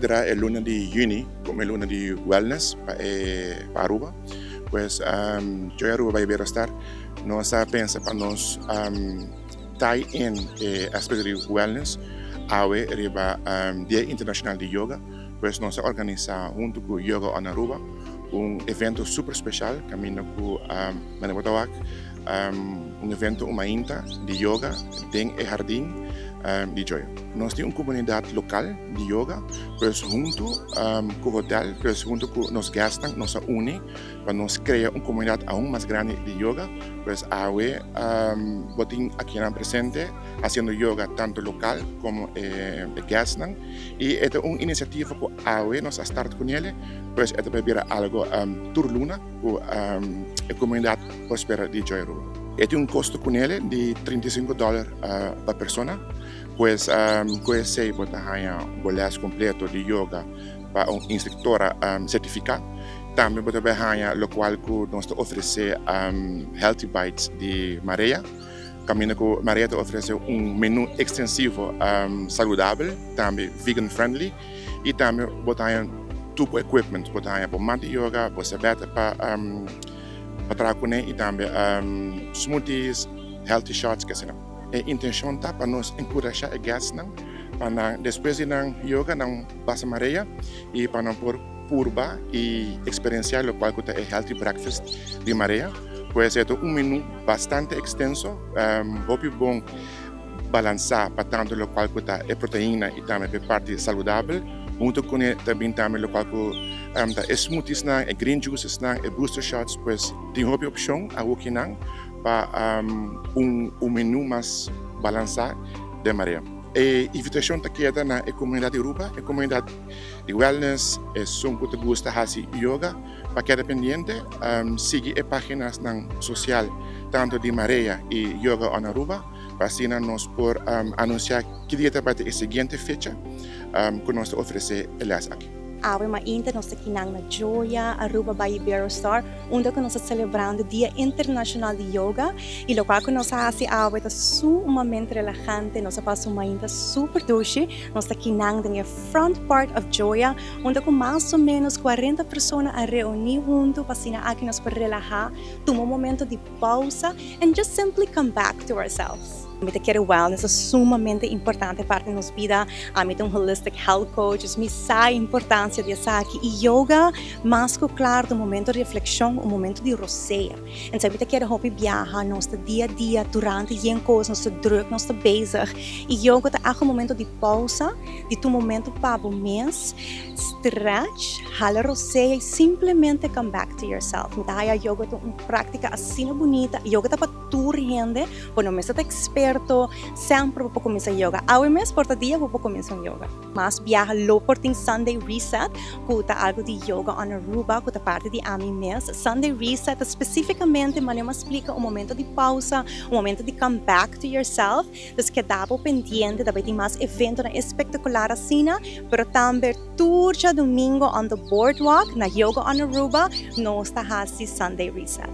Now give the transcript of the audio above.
konsiderá e luna di yüni komo e luna di wellness pa e pa Aruba. Pues Joy Aruba by Iberostar nos a pensa pa nos tie in e aspekto di wellness awe riba Dia Internashonal di Yoga. Pues nos a organisá huntu ku Yoga on Aruba un evento super speshal kaminda ku manera bo ta wak un evento un mainta di yoga den e hardin di Joya. Nos tin un komunidat lokal di yoga, pues huntu ku hotel, pues huntu ku nos guestnan nos a uni pa nos krea un komunidat aun mas grandi di yoga. Pues awe bo tin akinan presente hasiendo yoga tantu lokal komo e guestnan i e ta un inisiativa ku awe nos a start kunele, pues e ta bai bira algu tur luna ku e komunidat por spera di Joy Aruba. E tin un kosto kunele di 35 dòler pa persona, pues ku esei bo ta haña bo lès kompleto di yoga pa un instruktora sertifiká. Tambe bo ta bai haña lokual ku nos ta ofresé, Healthy Bites di Marea, kaminda ku Marea ta ofresé un menú ekstensivo saludabel, tambe vegan friendly, i tambe bo ta haña tur bo equipment, bo ta haña bo mat di yoga, bo serbèta pa pa traha kuné i tambe smoothies, healthy shots, kese nan. E intenshon ta pa nos enkurashá e guestnan pa nan despues di nan yoga nan pasa Marea i pa nan por purba i eksperensiá lokual ku ta e healthy breakfast di Marea. Pues e ta un menú bastante ekstenso, hopi bon balansá pa tantu lokual ku ta e proteina i tambe pa e parti saludabel. Huntu kuné ta bin tambe lokual ku ta e smoothiesnan, e green juicesnan, e booster shots. Pues tin hopi opshon awokinan pa un menú mas balansá den Marea. E invitashon ta keda na e komunidat di Aruba, e komunidat di wellness, esun ku ta gusta hasi yoga, pa keda pendiente, sigui e paginasnan sosial tantu di Marea i Yoga on Aruba, pa asina nos por anunsiá ki dia ta bai ta e siguiente fecha ku nos ta ofresé e lès aki. Awe mainta nos ta kinan na Joya, Aruba by Iberostar, unda ku nos ta selebrando Dia Internashonal di Yoga i lokual ku nos a hasi awe ta sumamente relahante. Nos a pasa un mainta super dushi. Nos ta kinan den e front part of Joya, unda ku mas o menos 40 persona a reuní huntu pa asina aki nos por relahá, tuma un momento di pausa and just simply come back to ourselves. Mi ta kere wellness ta sumamente importante parti di nos bida. Ami ta un holistic health coach, dus mi sa e importancia di esaki. Y yoga, mas cu claro, ta un momento di reflexion, un momento di rosea. En sa mi ta kere hopi biaha, nos ta dia a dia durante yen cos, nos ta druk, nos ta bezig. Y yoga ta echt un momento di pausa, di ta un momento pa bo mes stretch, hala rosea y simplemente come back to yourself. Mi ta haya yoga ta un practica asina bunita. Yoga ta pa tur hende, bo no mester ta experto, semper bo por cuminsa yoga. Awe mes por ta dia bo por cuminsa un yoga. Mas biaha lo por tin Sunday Reset, cu ta algo di Yoga on Aruba, cu ta parti di ami mes. Sunday Reset ta specificamente, manera mi a splica, un momento di pausa, un momento di come back to yourself. Dus keda bo pendiente, ta bay tin mas eventonan espectacular asina, pero tambe tur djadomingo on the boardwalk na Yoga on Aruba nos ta haci Sunday Reset.